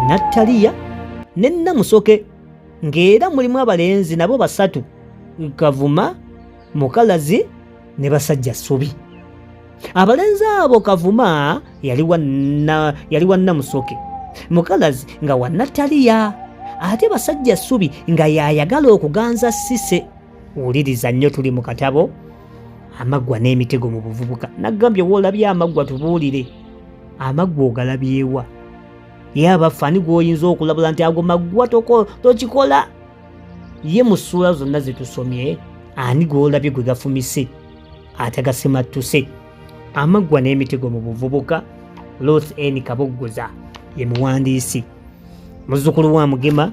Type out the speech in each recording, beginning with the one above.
Nattaliya ne Namusoke, ng'era mulimu abalenzi nabo basatu, Kavuma, Mukalazi ne Basajja Ssubi. Abalenzi abo Kavuma yali wa Namusoke, Mukalazi nga wa Nattaliya, ate Basajja Ssubi nga y'ayagala okuganza Sise. Wuliriza nnyo, tuli mu katabo Amaggwa n'Emitego mu Buvubuka. Naggambye woolabye amaggwa tubuulire, amaggwa ogalabyewa? Ye abaffe ani gw'oyinza okulabula nti ago maggwa tokikola? Ye mu ssuula zonna ze tusomye ani gw'olabye gwe gafumise atagasimattuse? Amaggwa n'Emitego mu Buvubuka, Ruth N Kaboggoza ye muwandiisi, muzzukulu wa Mugema,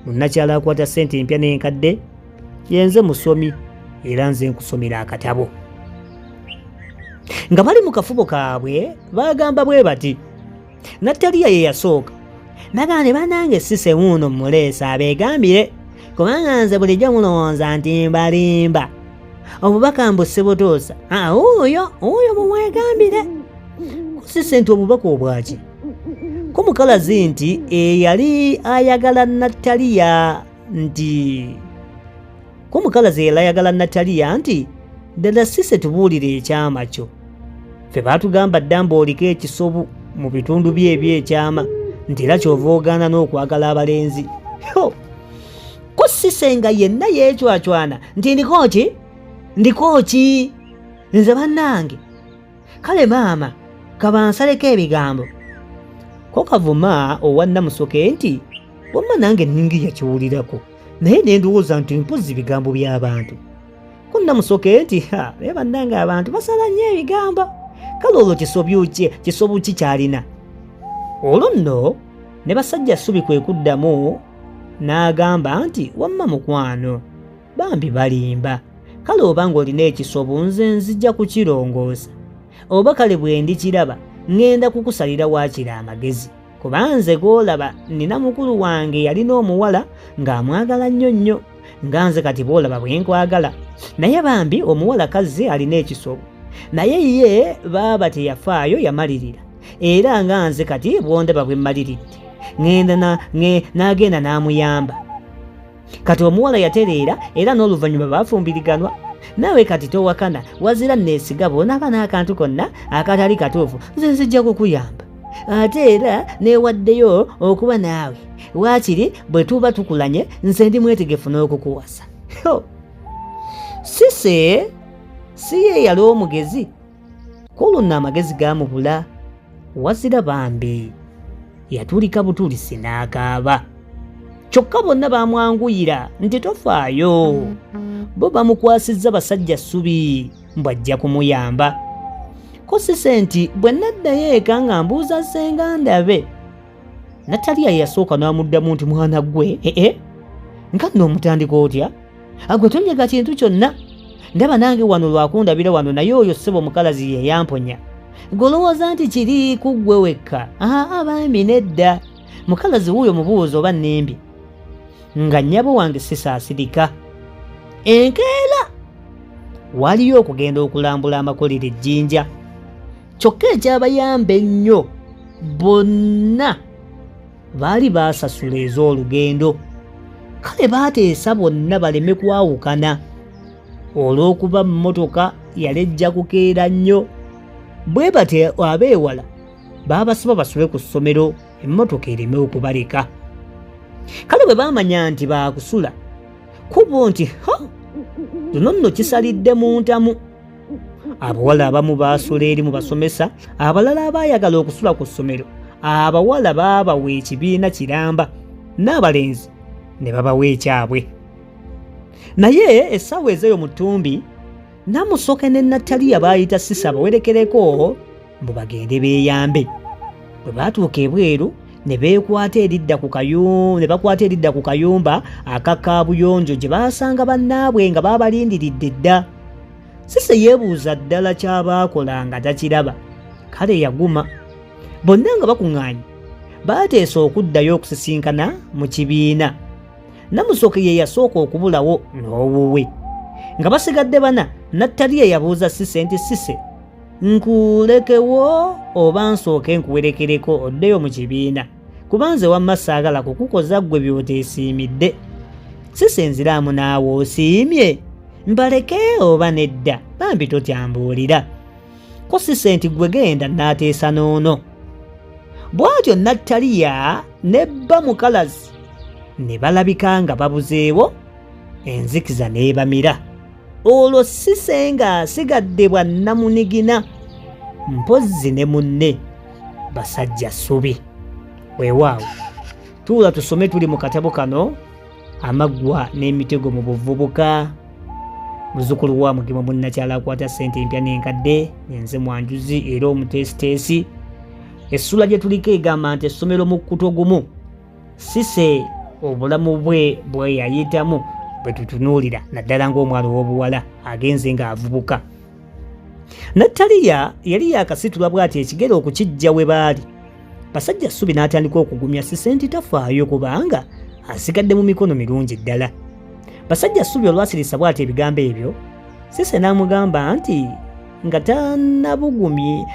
munnakyalo akwata ssente empya n'enkadde. Yenze musomi era nze nkusomera akatabo. Nga bali mu kafubo kaabwe bagamba bwe bati, Nattaliya ye yasooka nagamba ne banange sise wuuno muleesa abeegambire, kubanga nze bulijjo mulowooza nti mbalimba, obubaka mbu sibutuusa. Wuuyo wuuyo mumwegambire. Kusise nti obubaka obwaki? Ko Mukalazi nti eyali ayagala Nattaliya nti ko Mukalazi eyali ayagala Nataliya nti ddala Sise tubuulire ekyama kyo, ffe baatugamba dda mbu oliko ekisobu mu bitundu bye eby'ekyama, nti era ky'ova ogaana n'okwagala abalenzi. Ko Sise nga yenna yeecwacwana nti ndiko ki, ndiko ki nze bannange, kale maama kabansaleko ebigambo. Ko Kavuma owa Namusoke nti wamma nange nningi yakiwulirako, naye ne ndowooza nti mpozzi bigambo by'abantu. Ko Namusoke nti ha, naye bannange abantu basala nnyo ebigambo, kale olwo kisobu ki ky'alina? Olwo nno ne Basajja Ssubi kwe kuddamu n'agamba nti wamma mukwano bambi balimba, kale oba ng'olina ekisobu nze nzija kukirongoosa, oba kale bwe ndikiraba ŋŋenda kukusalira waakiri amagezi, kuba nze gw'olaba nnina mukulu wange yalina omuwala ng'amwagala nnyo nnyo nga nze kati bw'olaba bwe nkwagala, naye bambi omuwala kazzi alina ekisobu, naye ye baaba teyafaayo yamalirira, era nga nze kati bw'ondaba bwe mmaliridde ŋŋenda n'agenda n'amuyamba. Kati omuwala yatereera era n'oluvannyuma baafumbiriganwa. Naawe kati towakana, wazira neesiga bw'onaaba n'akantu konna akatali katuufu nze nzijja kukuyamba, ate era neewaddeyo okuba naawe, waakiri bwe tuba tukulanye nze ndi mwetegefu n'okukuwasa. Sise si ye yali omugezi, ku luno amagezi gaamubula, wazira bambi yatulika butulisi n'akaaba. Kyokka bonna baamwanguyira nti tofaayo, bo bamukwasizza Basajja Ssubi mbu ajja kumuyamba. Ko Sise nti bwe naddayo eka nga mbuuza ssenga ndabe. Nataliya yasooka n'amuddamu nti mwana ggwe, ee nga nno omutandika otya? Agwe tonyega kintu kyonna, ndaba nange wano lwakundabira wano, naye oyo ssebo Mukalazi ye yamponya. Golowooza nti kiri ku ggwe wekka? Aa bambi nedda, Mukalazi wuuyo mubuuza oba nnembi. Nga nnyabo wange sisaasirika. Enkeera waliyo okugenda okulambula amakolero e Jjinja, kyokka ekyabayamba ennyo bonna baali baasasula ez'olugendo, kale baateesa bonna baleme kwawukana olw'okuba mmotoka yali ejja kukeera nnyo. Bwe batyo abeewala baabasaba basule ku ssomero emmotoka ereme okubaleka. Kale bwe baamanya nti baakusula kubo nti ha, luno nno kisalidde mu ntamu. Abawala abamu baasula eri mu basomesa, abalala abaayagala okusula ku ssomero abawala baabawa ekibiina kiramba n'abalenzi ne babawa ekyabwe. Naye essaawa ezeeyo mu ttumbi, Namusoke ne Nataliya baayita Sisa abawerekereko mbu bagende beeyambe. Bwe baatuuka ebweru ne beekwata eridda ku ne bakwata eridda ku kayumba aka kaabuyonjo gye baasanga bannaabwe nga babalindiridde dda. Sise yeebuuza ddala ky'abaakola nga takiraba, kale yaguma. Bonna nga bakuŋŋaanye baateesa okuddayo okusisinkana mu kibiina. Namusoke ye yasooka okubulawo n'owuwe. Nga basigadde bana, Nattaliya yabuuza Sise nti, Sise, nkulekewo oba nsooke nkuwerekereko oddeyo mu kibiina? Kuba nze wamma saagala kukukoza ggwe by'oteesiimidde. Sisenziraamu naawe osiimye mbaleke oba nedda bambi totyambuulira. Ko Sise nti ggwe genda naateesa n'ono. Bw'atyo Nattaliya ne bba Mukalazi ne balabika nga babuzeewo enzikiza n'ebamira. Olwo Sise ng'asigadde bwa nnamunigina mpozzi ne munne basajja ssubi. Weewaawo tuula tusome tuli mu katabo kano amaggwa n'emitego mu buvubuka. Muzzukulu wa Mugema munnakyalo akwata ssente empya n'enkadde, enze mwanjuzi era omuteesiteesi. Essula gye tuliko egamba nti essomero mu kkuto gumu. Sise obulamu bwe bwe yayitamu bwe tutunuulira naddala ng'omwana ow'obuwala agenze ng'avubuka. Nattaliya yali yaakasitula bw'ati ekigere okukiggya we baali. Basajja Ssubi n'atandika okugumya Sise nti tafaayo kubanga asigadde mu mikono mirungi ddala. Basajja Ssubi olwasirisa bw'ati ebigambo ebyo, Sise n'amugamba nti nga tannabugumye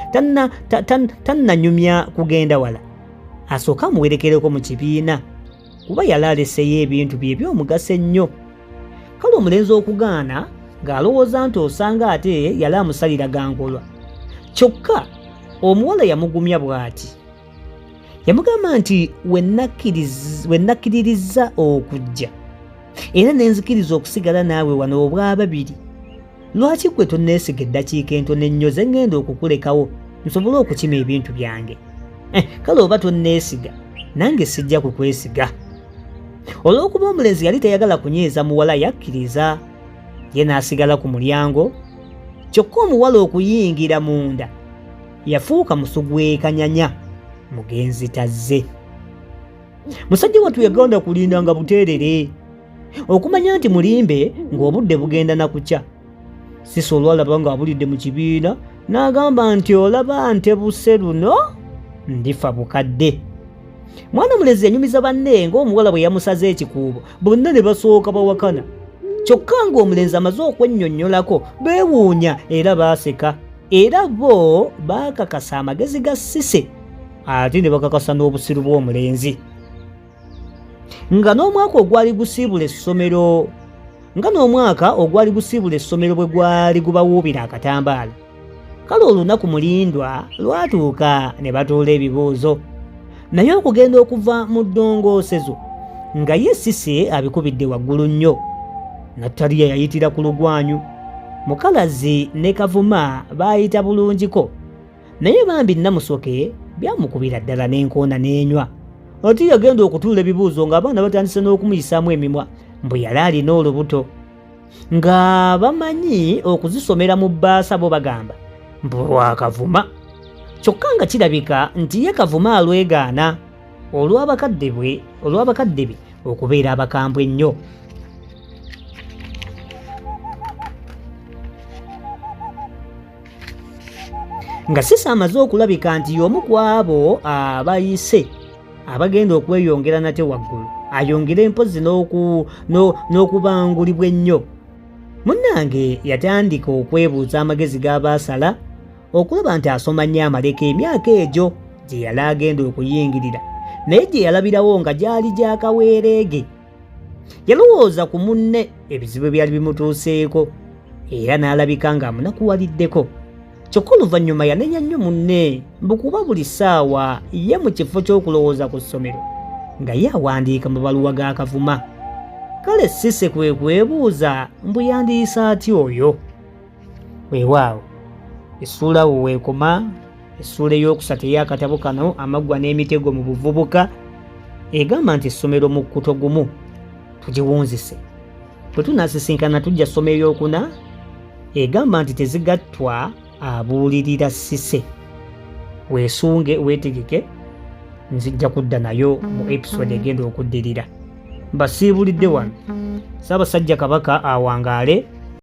tannanyumya kugenda wala asooke amuwerekereko mu kibiina kuba yali aleseyo ebintu bye eby'omugaso ennyo. Kale omulenzi okugaana ng'alowooza nti osanga ate yali amusalira gankolwa. Kyokka omuwala yamugumya bw'ati. Yamugamba nti we nakkiririzza okujja era ne nzikiriza okusigala naawe wano obwababiri, lwaki ggwe tonneesiga eddakiika entono ennyo ze ŋŋenda okukulekawo nsobole okukima ebintu byange? Eh, kale oba tonneesiga nange sijja kukwesiga. Olw'okuba omulenzi yali tayagala kunyiiza muwala yakkiriza ye n'asigala ku mulyango kyokka omuwala okuyingira munda yafuuka musugwekanyanya mugenzi tazze. Musajja wattu yagenda kulinda nga buteerere okumanya nti mulimbe ng'obudde bugenda na kukya. Sisa olwalaba ng'abulidde mu kibiina n'agamba nti olaba ntebuse luno ndifa bukadde. Mwana mulenzi yanyumiza banne ng'omuwala bwe yamusaze ekikuubo bonna ne basooka bawakana. Kyokka ng'omulenzi amaze okwennyonnyolako beewuunya era baaseka era bo baakakasa amagezi ga Sise ate ne bakakasa n'obusiru bw'omulenzi. Nga n'omwaka ogwali gusiibula essomero nga n'omwaka ogwali gusiibula essomero bwe gwali gubawuubira akatambaala. Kale olunaku mulindwa lwatuuka ne batuula ebibuuzo. Naye okugenda okuva mu ddongoosezo nga ye Sise abikubidde waggulu nnyo. Nattaliya yayitira ku lugwanyu. Mukalazi ne Kavuma baayita bulungiko. Naye bambi Namusoke byamukubira ddala n'enkoona n'enywa. Ate yagenda okutuula ebibuuzo ng'abaana batandise n'okumuyisaamu emimwa mbu yali alina olubuto. Nga bamanyi okuzisomera mu bbaasa bo bagamba mbu lwa Kavuma. Kyokka nga kirabika nti ye Kavuma alwegaana olw'abakadde be okubeera abakambwe ennyo. Nga Sisa amaze okulabika nti y'omu ku abo abayise abagenda okweyongera nate waggulu ayongere mpozzi n'okubangulibwa ennyo, munnange yatandika okwebuuza amagezi g'abaasala okulaba nti asoma nnyo amaleka emyaka egyo gye yali agenda okuyingirira naye gye yalabirawo nga gyali gya kaweereege. Yalowooza ku munne ebizibu ebyali bimutuuseeko era n'alabika ng'amunakuwaliddeko. Kyokka oluvannyuma yanenya nnyo munne mbu kuba buli ssaawa ye mu kifo ky'okulowooza ku ssomero nga ye awandiika mabaluwa ga Kavuma. Kale Sise kwe kwebuuza mbu yandiyise atya oyo. Weewaawo essuula wo weekoma. Essuula ey'okusatu ey'akatabo kano Amaggwa n'emitego mu buvubuka egamba nti essomero mu kkuto gumu tugiwunzise. Bwe tunaasisinkana tujja soma ey'okuna egamba nti tezigattwa abuulirira Sise. Weesunge weetegeke nzijja kudda nayo mu episode egenda okuddirira. Mbasiibulidde wano. Ssaabasajja Kabaka awangaale.